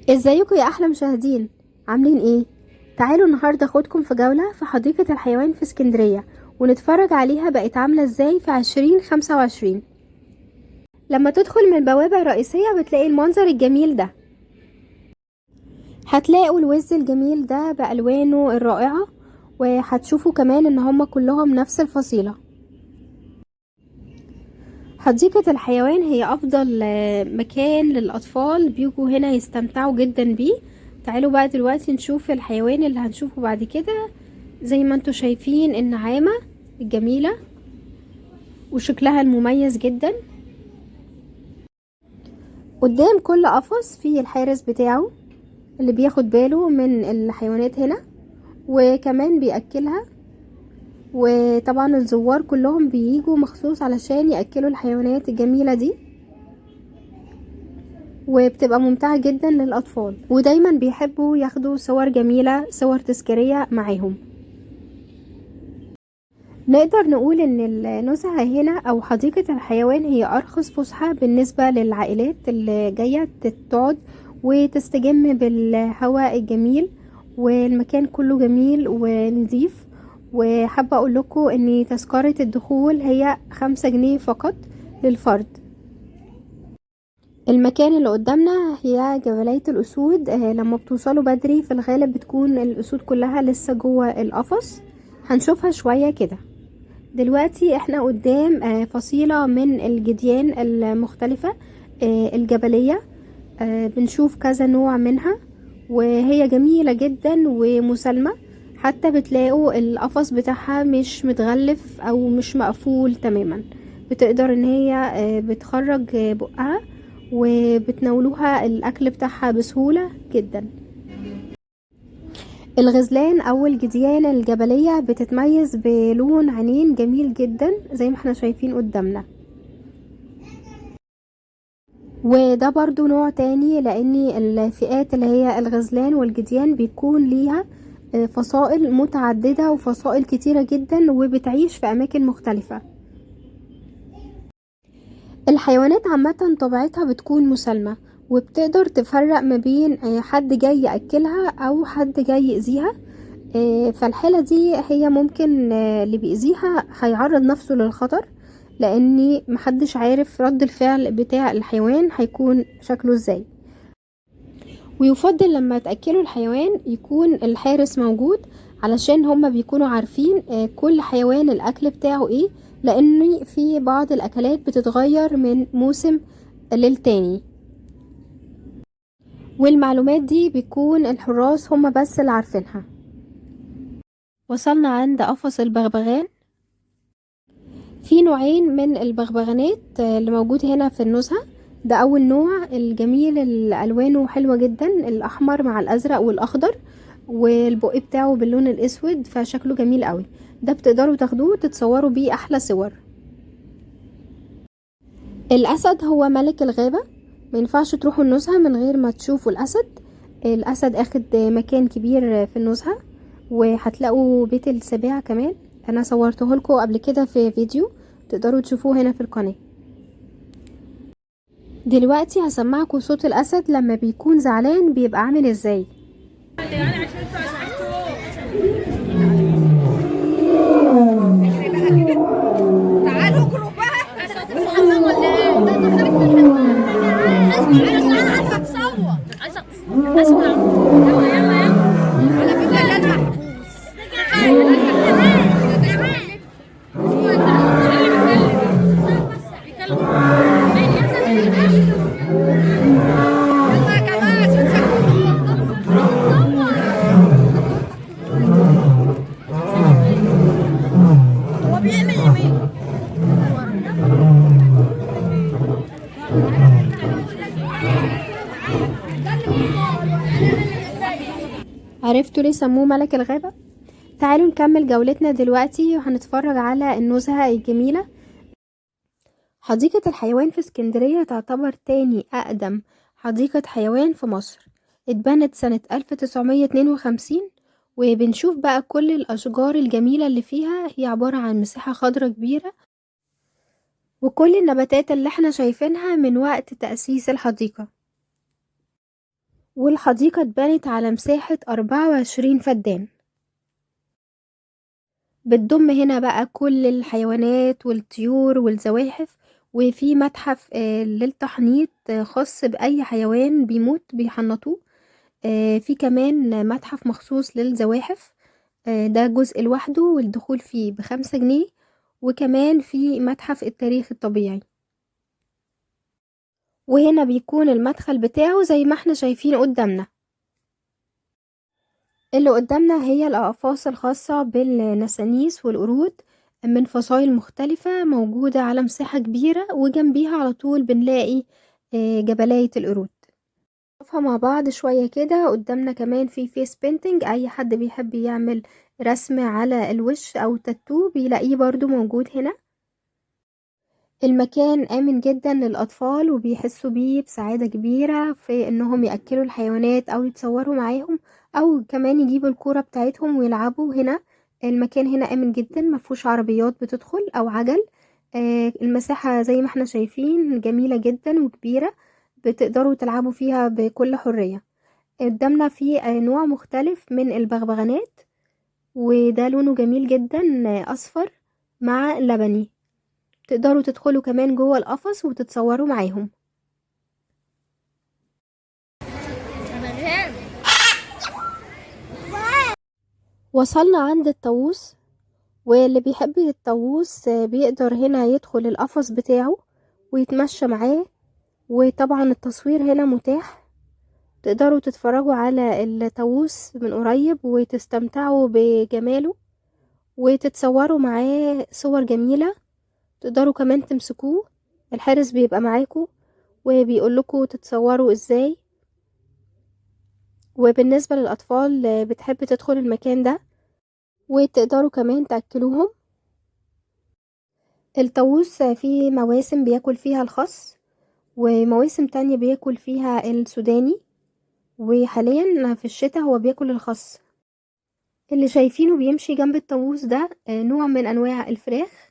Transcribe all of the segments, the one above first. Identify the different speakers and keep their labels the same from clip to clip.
Speaker 1: ازيكم يا احلى مشاهدين، عاملين ايه؟ تعالوا النهارده اخدكم في جولة في حديقة الحيوان في اسكندرية ونتفرج عليها بقت عاملة ازاي في 2025. لما تدخل من البوابة الرئيسية بتلاقي المنظر الجميل ده، هتلاقوا الوز الجميل ده بألوانه الرائعة، وهتشوفوا كمان ان هما كلهم نفس الفصيلة. حديقة الحيوان هي أفضل مكان للأطفال، بيجوا هنا يستمتعوا جدا بيه. تعالوا بقى دلوقتي نشوف الحيوان اللي هنشوفه بعد كده. زي ما انتوا شايفين النعامة الجميلة وشكلها المميز جدا. قدام كل قفص فيه الحارس بتاعه اللي بياخد باله من الحيوانات هنا، وكمان بيأكلها. وطبعا الزوار كلهم بييجوا مخصوص علشان يأكلوا الحيوانات الجميلة دي، وبتبقى ممتعة جدا للأطفال، ودايما بيحبوا ياخدوا صور جميلة، صور تذكارية معاهم. نقدر نقول ان النزهة هنا او حديقة الحيوان هي ارخص فسحة بالنسبة للعائلات اللي جاية تقعد وتستجم بالهواء الجميل، والمكان كله جميل ونظيف. وحابة اقول لكم ان تذكرة الدخول هي 5 جنيه فقط للفرد. المكان اللي قدامنا هي جبلية الأسود. لما بتوصلوا بدري في الغالب بتكون الأسود كلها لسه جوه القفص، هنشوفها شوية كده. دلوقتي احنا قدام فصيلة من الجديان المختلفة، الجبلية، بنشوف كذا نوع منها، وهي جميلة جدا ومسالمة. حتى بتلاقوا القفص بتاعها مش متغلف او مش مقفول تماما، بتقدر ان هي بتخرج بقها وبتناولوها الاكل بتاعها بسهولة جدا. الغزلان او الجديان الجبلية بتتميز بلون عينين جميل جدا زي ما احنا شايفين قدامنا، وده برضو نوع تاني، لان الفئات اللي هي الغزلان والجديان بيكون ليها فصائل متعددة وفصائل كتيرة جدا، وبتعيش في أماكن مختلفة. الحيوانات عامة طبيعتها بتكون مسالمة، وبتقدر تفرق ما بين حد جاي يأكلها أو حد جاي يأذيها. فالحالة دي هي ممكن اللي بيأذيها هيعرض نفسه للخطر، لأن محدش عارف رد الفعل بتاع الحيوان هيكون شكله ازاي. ويفضل لما تأكلوا الحيوان يكون الحارس موجود، علشان هما بيكونوا عارفين كل حيوان الأكل بتاعه ايه، لأن في بعض الأكلات بتتغير من موسم للتاني، والمعلومات دي بيكون الحراس هما بس اللي عارفينها. وصلنا عند قفص البغبغان. في نوعين من البغبغانات اللي موجود هنا في النزهة. ده أول نوع الجميل اللي ألوانه حلوة جدا، الأحمر مع الأزرق والأخضر، والبق بتاعه باللون الأسود، فشكله جميل قوي. ده بتقدروا تاخدوه تتصوروا بيه أحلى صور. الأسد هو ملك الغابة، ما ينفعش تروحوا النزهة من غير ما تشوفوا الأسد. الأسد أخد مكان كبير في النزهة، وهتلاقوا بيت السباع كمان، أنا صورته لكم قبل كده في فيديو تقدروا تشوفوه هنا في القناة. دلوقتي هسمعكم صوت الأسد لما بيكون زعلان بيبقى عامل ازاي.
Speaker 2: تعالوا اجروا بقى. الحمام ولا ايه؟ ده دخلت من الحمام. انا عارفه اتصور. اسمع يلا يلا يلا. على فكره لا محبوس. يلا يا جماعه عشان هو بيعمل يمين.
Speaker 1: عرفتوا ليه سموه ملك الغابة؟ تعالوا نكمل جولتنا دلوقتي وهنتفرج على النزهة الجميلة. حديقة الحيوان في اسكندرية تعتبر تاني أقدم حديقة حيوان في مصر، اتبنت سنة 1952، وبنشوف بقى كل الأشجار الجميلة اللي فيها. هي عبارة عن مساحة خضراء كبيرة، وكل النباتات اللي احنا شايفينها من وقت تأسيس الحديقة. والحديقة اتبنت على مساحة 24 فدان. بتضم هنا بقى كل الحيوانات والطيور والزواحف، وفي متحف للتحنيط خاص بأي حيوان بيموت بيحنطوه. في كمان متحف مخصوص للزواحف، ده جزء لوحده والدخول فيه ب5 جنيه. وكمان في متحف التاريخ الطبيعي، وهنا بيكون المدخل بتاعه زي ما احنا شايفين قدامنا. اللي قدامنا هي الأقفاص الخاصة بالنسانيس والقرود من فصائل مختلفة موجودة على مساحة كبيرة، وجنبيها على طول بنلاقي جبلاية القرود. نشوفها مع بعض شوية كده. قدامنا كمان في face painting، أي حد بيحب يعمل رسم على الوش أو تاتو بيلاقيه برضو موجود هنا. المكان آمن جدا للأطفال، وبيحسوا بيه بسعادة كبيرة في إنهم يأكلوا الحيوانات أو يتصوروا معاهم، أو كمان يجيبوا الكورة بتاعتهم ويلعبوا هنا. المكان هنا آمن جدا، مفهوش عربيات بتدخل أو عجل. المساحة زي ما احنا شايفين جميلة جدا وكبيرة، بتقدروا تلعبوا فيها بكل حرية. قدامنا في نوع مختلف من البغبغانات، وده لونه جميل جدا، أصفر مع لبني. تقدروا تدخلوا كمان جوه القفص وتتصوروا معاهم. وصلنا عند الطاووس، واللي بيحب الطاووس بيقدر هنا يدخل القفص بتاعه ويتمشى معاه، وطبعا التصوير هنا متاح، تقدروا تتفرجوا على الطاووس من قريب وتستمتعوا بجماله وتتصوروا معاه صور جميلة. تقدروا كمان تمسكوه، الحارس بيبقى معاكم وبيقولكوا تتصوروا ازاي. وبالنسبة للأطفال بتحب تدخل المكان ده، وتقدروا كمان تأكلوهم. الطاووس في مواسم بياكل فيها الخس، ومواسم تانية بياكل فيها السوداني، وحاليا في الشتاء هو بياكل الخس. اللي شايفينه بيمشي جنب الطاووس ده نوع من أنواع الفراخ.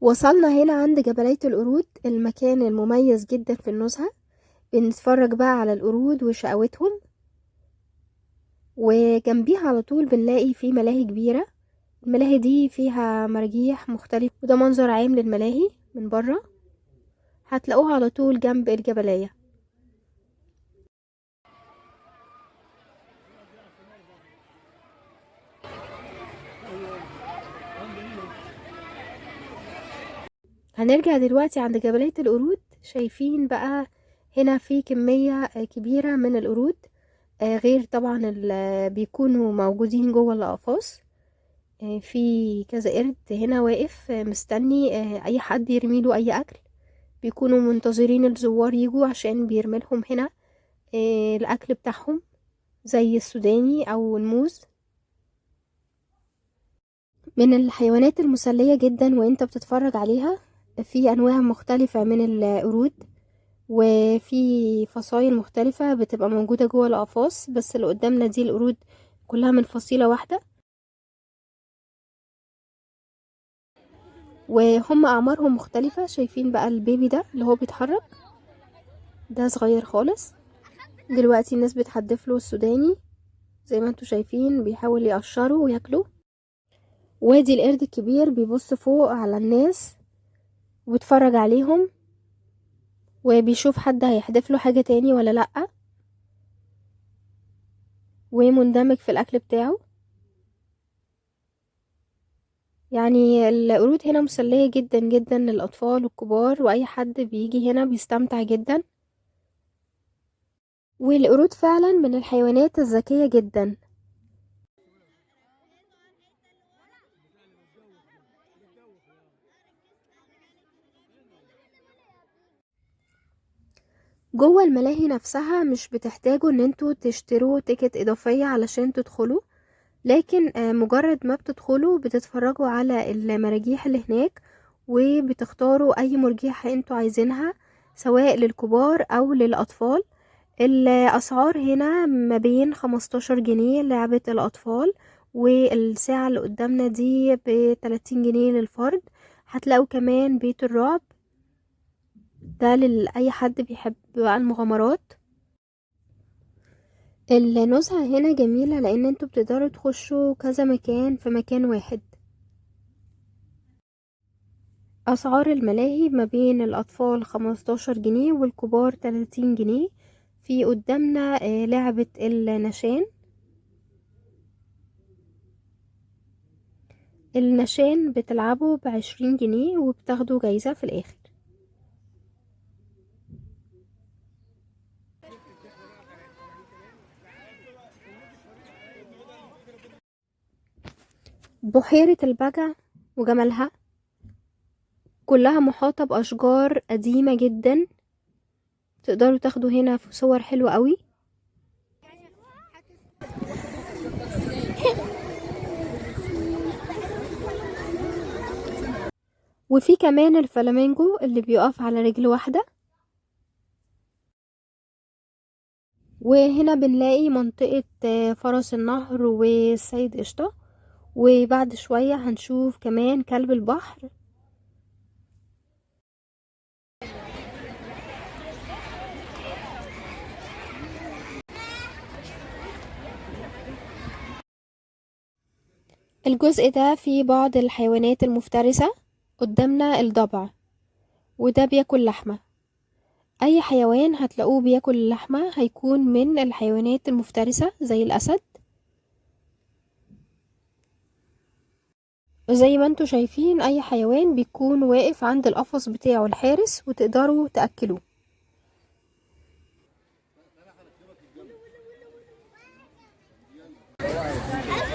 Speaker 1: وصلنا هنا عند جبلية القرود، المكان المميز جدا في النزهة. بنتفرج بقى على القرود وشقاوتهم، وجنبيها على طول بنلاقي في ملاهي كبيرة. الملاهي دي فيها مراجيح مختلفة، وده منظر عام للملاهي من بره، هتلاقوها على طول جنب الجبلية. هنرجع دلوقتي عند جبلية القرود. شايفين بقى هنا في كمية كبيرة من القرود، غير طبعا اللي بيكونوا موجودين جوه الأقفاص. في كذا قرد هنا واقف مستني أي حد يرميله أي أكل، بيكونوا منتظرين الزوار يجوا عشان بيرميلهم هنا الأكل بتاعهم زي السوداني أو الموز. من الحيوانات المسلية جدا وانت بتتفرج عليها. في أنواع مختلفة من القرود، وفي فصائل مختلفة بتبقى موجودة جوه الأقفاص، بس اللي قدامنا دي القرود كلها من فصيلة واحدة، وهم أعمارهم مختلفة. شايفين بقى البيبي ده اللي هو بيتحرك ده صغير خالص. دلوقتي الناس بتحدف له السوداني زي ما انتوا شايفين، بيحاول يقشره وياكله. وادي القرد الكبير بيبص فوق على الناس وبيتفرج عليهم، وبيشوف حد هيحدف له حاجة تاني ولا لأ، ومندمج في الأكل بتاعه. يعني القرود هنا مسلية جدا جدا للأطفال والكبار، وأي حد بيجي هنا بيستمتع جدا. والقرود فعلا من الحيوانات الذكية جدا. جوه الملاهي نفسها مش بتحتاجوا ان انتوا تشتروا تيكت اضافية علشان تدخلوا، لكن مجرد ما بتدخلوا بتتفرجوا على المراجيح اللي هناك، وبتختاروا اي مرجيحة انتوا عايزينها. سواء للكبار او للاطفال. الاسعار هنا ما بين 15 جنيه لعبة الاطفال، والساعة اللي قدامنا دي ب30 جنيه للفرد. هتلاقوا كمان بيت الرعب ده لأي حد بيحب بقى المغامرات. النزهة هنا جميلة لان انتوا بتقدروا تخشوا كذا مكان في مكان واحد. اسعار الملاهي ما بين الاطفال 15 جنيه والكبار 30 جنيه. في قدامنا لعبة النشان. النشان بتلعبه ب20 جنيه وبتاخدوا جايزة في الاخر. بحيرة البجع وجمالها كلها محاطة بأشجار قديمة جدا، تقدروا تاخدوا هنا في صور حلوة قوي. وفي كمان الفلامينجو اللي بيقف على رجل واحدة. وهنا بنلاقي منطقة فرس النهر والسيد قشطة، وبعد شوية هنشوف كمان كلب البحر. الجزء ده فيه بعض الحيوانات المفترسة. قدامنا الضبع، وده بياكل لحمة. اي حيوان هتلاقوه بياكل اللحمة هيكون من الحيوانات المفترسة زي الاسد. زي ما انتوا شايفين اي حيوان بيكون واقف عند القفص بتاعه الحارس وتقدروا تأكلوه.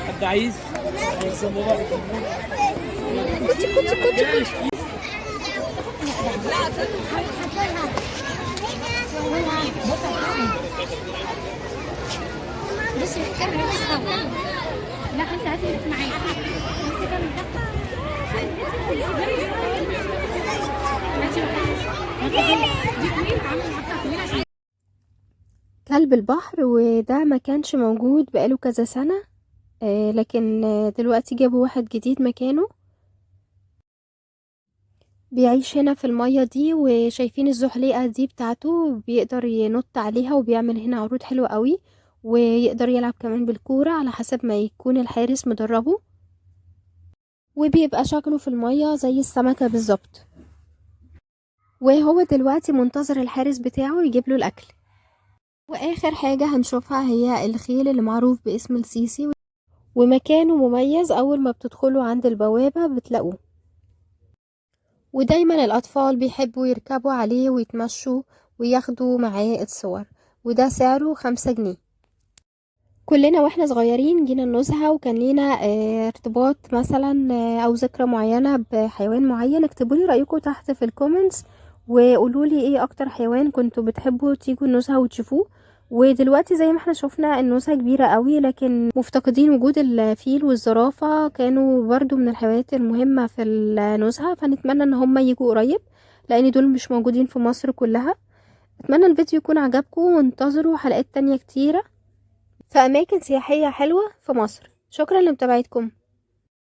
Speaker 3: حد عايز؟
Speaker 2: كوتشي كوتشي كوتشي كوتشي.
Speaker 4: لا انت هاتي معايا.
Speaker 1: كلب البحر، وده ما كانش موجود بقاله كذا سنة، لكن دلوقتي جابوا واحد جديد مكانه. بيعيش هنا في المية دي، وشايفين الزحليقة دي بتاعته بيقدر ينط عليها وبيعمل هنا عروض حلوة قوي، ويقدر يلعب كمان بالكورة على حسب ما يكون الحارس مدربه، وبيبقى شكله في المية زي السمكة بالظبط. وهو دلوقتي منتظر الحارس بتاعه يجيب له الأكل. وآخر حاجة هنشوفها هي الخيل اللي معروف باسم السيسي، ومكانه مميز، أول ما بتدخلوا عند البوابة بتلاقوه، ودايما الأطفال بيحبوا يركبوا عليه ويتمشوا وياخدوا معاه الصور، وده سعره 5 جنيه. كلنا واحنا صغيرين جينا النزهة وكان لينا ارتباط مثلا، أو ذكرى معينة بحيوان معين. اكتبوا لي رأيكم تحت في ال comments وقولوا لي ايه اكتر حيوان كنتوا بتحبوا تيجوا النزهة وتشوفوه. ودلوقتي زي ما احنا شفنا النزهة كبيرة قوي، لكن مفتقدين وجود الفيل والزرافة، كانوا برضو من الحيوانات المهمة في النزهة، فنتمنى ان هم يجوا قريب لان دول مش موجودين في مصر كلها. اتمنى الفيديو يكون عجبكم، وانتظروا حلقات تانية كتيرة في اماكن سياحية حلوة في مصر. شكرا لمتابعتكم.